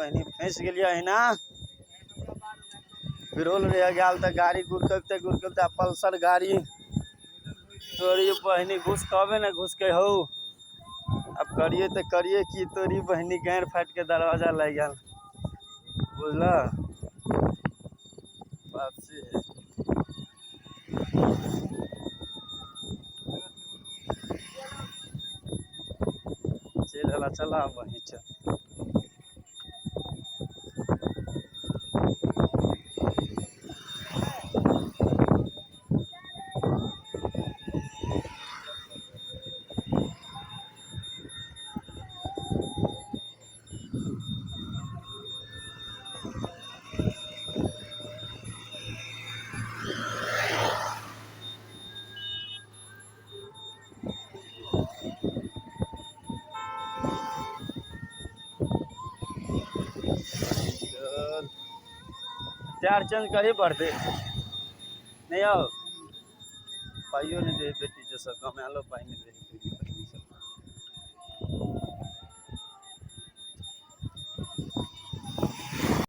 बहिनी फँसि गेलियै अहिना बिरोल रहि गेल तऽ गाड़ी गुड़कैते गुड़कैते आ पल्सर गाड़ी तोरी बहिनी घुस कहबे ने घुसकै हौ। आब करियै तऽ करियै की, तोरी बहिनी गारि फाटि के दरवाजा लागि गेल, बुझलह बात से है। चलि रहला, चल आब वहीं चल। टायर चेंज करही पड़तै। नहि आउ, पाइयो नहि दे बेटी, जे सब कमालो पाइ नहि दे।